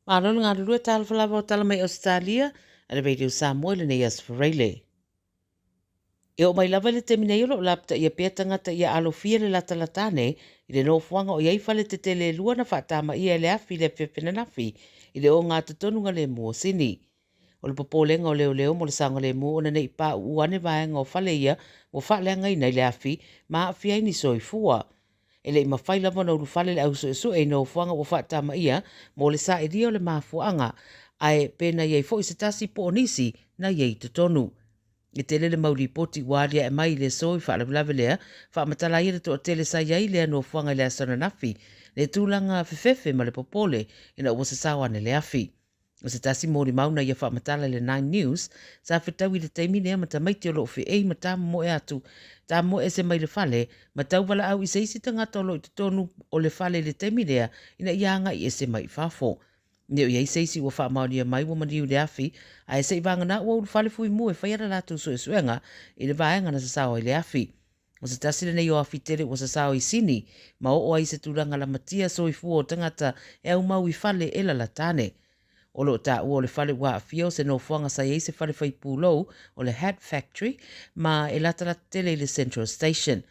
Malo le galulue talofa lava o tala mai Ausetalia a le Radio Samoa i lenei aso Faraile. E oo mai lava i le taimi nei o lo o lapataia pea tagata ia alofia le latalata ane i le nofoaga o i ai fale tetele e lua na faatamaia e le afi i le afiafi ananafi i le ogatotonuga lemu o Sini. O le popolega o leoleo mo le saogalemu ona ne i pauu ane vaega o fale ia ua faaleagaina i le afi ma aafia ai ni soifua. E le i mafai lava ona ulufale le au suesue i nofoaga ua faatamaia mo le sailia o le mafuaaga, ae pe na i ai foi se tasi po o nisi na i ai i totonu. E tele le mau lipoti ua aliae mai i le aso i faalavelave lea, faamatala ai le toatele sa i ai i lea nofoaga i le aso ananafi, le tulaga fefefe ma le popole ina ua sasao ane le afi. O se tasi molimau na ia faamatala i le Nine News, sa fetaui i le taimi lea ma tamaiti o lo o feei ma tamomoe atu, tamomoe ese mai le fale, ma tauvalaau i se isi tagata o lo o i totonu o le fale i le taimi lea ina ia agai ese mai i fafo. E le o i ai se isi ua faamaonia mai ua maliu i le afi, ae se i vagana ua ulufale fuimu e faia le latou suesuega i le vaega na sasao ai le afi. O se tasi lenei o afi tele ua sasao i Sini ma oo ai i se tulaga lamatia soifua o tagata e aumau i fale e lalata ane. O lo o taua o le fale ua aafia o se nofoaga sa i ai se fale fai pulou o le Hat Factory ma e latalata tele i le Central Station.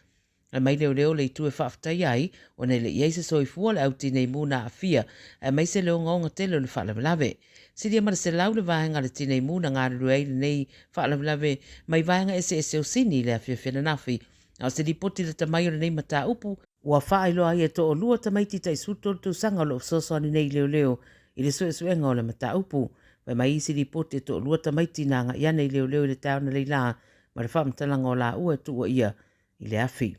Ae mai leoleo le itu e faafetaia ai ona e le i ai se soifua o le au tinei mu na aafia aemaise le ogaoga tele o le faalavelave. Silia ma le 100 le vaega a le tinei mu na galulue ai lenei faalavelave mai vaega eseese o Sini i le afiafi ananafi. A o se lipoti lata mai o lenei mataupu, ua faailoa ai e toalua tamaiti tai 13 tausaga o lo o fesoasoani nei i leoleo i le suesuega o le mataupu. Fai mai isi lipoti e toalua tamaiti na agai ane i leoleo i le taeao analeila ma le faamatalaga o laua e tuuaia i le afi.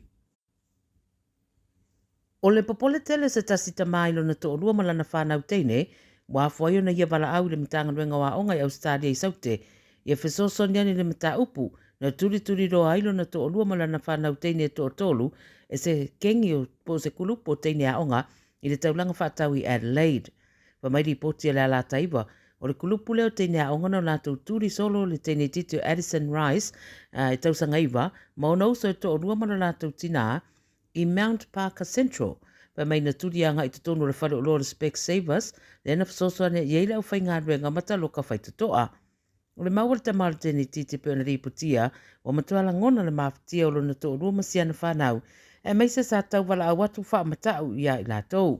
O le popole tele o se tasi tama i lona toalua ma lana fanau teine, ua afua ai ona ia valaau i le Matagaluega o Aoga i Ausetalia i Saute ia fesoasoani ane i le mataupu na tulituliloa ai lona toalua ma lana fanau teine e toatolu e se kengi o, po o se kulupu o teine aoga i le taulaga faatau i Adelaide. Fai mai lipoti a le Alataua, o le kulupu lea o teine aoga na o latou tuli solo le teine itiiti o Addison Rice e tausaga 9 ma ona uso e toalua ma lo latou tinā i Mount Parker Central. Fai mai na tuli agai i totonu o le fale oloa o le Specsavers, lea na fesoasoani i ai le aufaigaluega ma taloka faitotoa. O le mau a le tama o le teine itiiti e pei ona lipotia, ua matua lagona le mafatia o lona toalua ma siana fanau, aemaise sa tauvalaau atu faamatau ia i latou.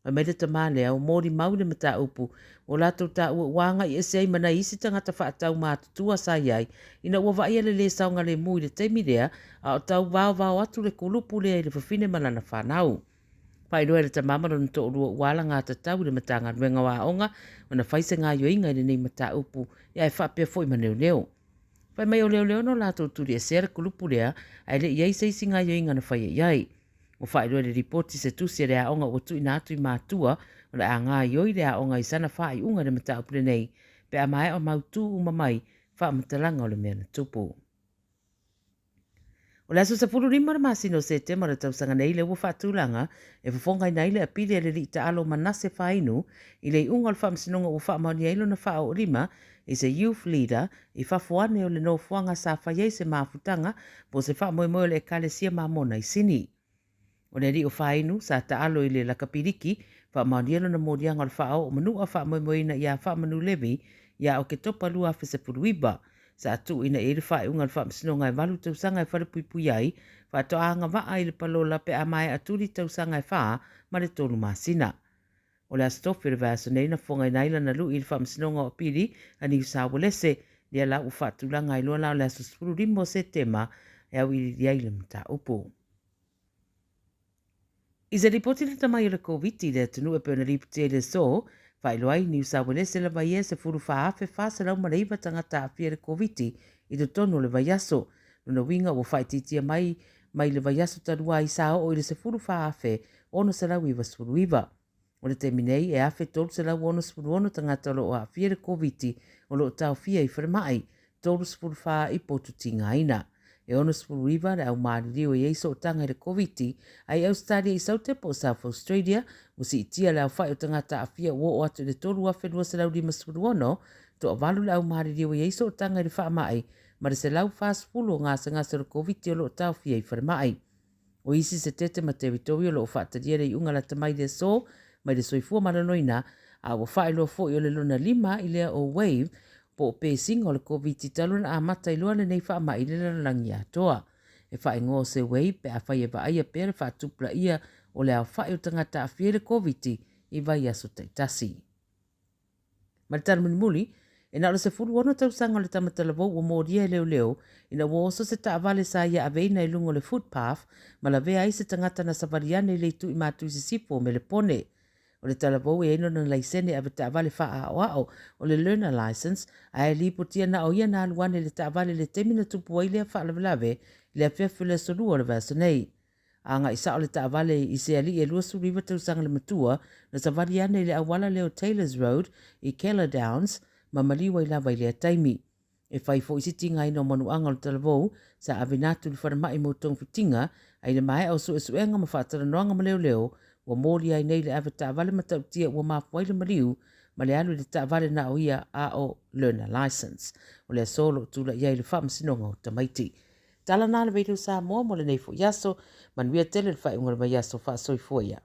Fai mai le tama lea, ua molimau i le mataupu, ua latou taua ua agai ese ai ma nai isi tagata faatau matutua sa i ai, ina ua vaaia le lē saogalemu i le taimi lea, a o tau vaovao atu le kulupu lea i le fafine ma lana fanau. Faailoa e le tama ma lona toalua ua alagatatau i le Matagaluega o Aoga ona fai se gaoioiga i lenei mataupu, ae faapea foi ma leoleo. Fai mai o leoleo na o latou tuliesea le kulupu lea, ae le i ai se isi gaoioiga na faia i ai. Ua faailoa i le lipoti se tusi a le aoga ua tuuina atu i matua o le a gaoioi le aoga i sana faaiuga i le mataupu lenei pe a maea mautū uma mai faamatalaga o le mea na tupu. O le aso 15 o le masina o Setema o le tausaga nei lea ua faatulaga e fofogaina ai le apili a le alii taalo Manase Fainu i le iuga o le faamasinoga ua faamaonia ai lona faaoolima i se youth leader i fafo ane o le nofoaga sa fai ai se mafutaga po o se faamoemoe o le Ekalesia Mamona i Sini. O le alii o Fainu, sa taalo i le lakapiliki, faamaonia lona moliaga o le faaoo o Manua faamoemoeina iā Faamanu Levi iā Oketopa 2019. Sa tuuina i ai le faaiuga a le Faamasinoga e valu tausaga e falepuipui ai, faatoa agavaa i le palola pe a maea tuli tausaga e fa ma le tolu masina. O le Aso Tofi o le vaiaso nei na fofogaina ai lana lui i le Faamasinoga o Apili a Niu Sauelese, lea la ua faatulaga ai loa la o le aso 15 o Setema e auiliili ai le mataupu. I se lipoti lata mai o le Koviti i le atunuu e pei ona lipotia i le aso, faailoa ai Niu Sauelese lava ia e 14,409 tagata aafia i le Koviti i totonu o le vaiaso. Lona uiga ua faaitiitia mai mai le vaiaso talu ai sa oo i le 14,699. O le taimi nei, e 1,366 tagata o lo o aafia i le Koviti o lo o taofia i falemai, 34 i potu tigaina. E 69 le au maliliu e i ai sootaga i le Koviti, a i Ausetalia i Saute po o South Australia, ua siitia le aofai o tagata aafia ua oo atu i le 3,256, toavalu le au maliliu e i ai sootaga i le faamai, ma le 140 o gasegase o le Koviti o lo o taofia i falemai. O isi se tete ma teritori o lo o faatalia le iuga lata mai le aso, mai le Soifua Maloloina, a ua faailoa foi o le lona 5 ai lea o wave po o pesiga o le Koviti talu ona amata ai loa lenei faamai i le lalolagi atoa. E faaigoa o se wave pe afai e vaaia pea le faatupulaia o le aofai o tagata aafia i le Koviti i vaiaso taitasi. Ma le tala mulimuli, e na o le 16 tausaga o le tama talavou ua molia e leoleo ina ua oso se taavale sa ia aveina i luga o le footpath ma lavea ai se tagata na savali ane i le itu i Matu i Sisifo o Melepone. O le talavou e ai lona laisene avetaavale faaaoao o le learner licence, ae lipotia na o ia na alu ane i le taavale i le taimi na tupu ai lea faalavelave i le afiafi o le aso Lua o le vaiaso nei. Agai sao le taavale i se alii e 29 tausaga le matua na savali ane i le auala lea o Taylors Road i Keller Downs ma maliu ai lava i lea taimi. E fai foi si tigaina o manuaga o le talavou sa aveina atu i le falemai mo togafitiga, a i le maea o suesuega ma faatalanoaga ma leoleo, ua molia ai nei le ave taavale matautia ua mafua ai le maliu ma le alu i le taavale na o ia a o learner licence. O le aso o lo o tulai ai le Faamasinoga o Tamaiti. Tala na a le Radio Samoa mo lenei foi aso. Manuia tele le faaiuga o le vaiaso. Faasoifua ia.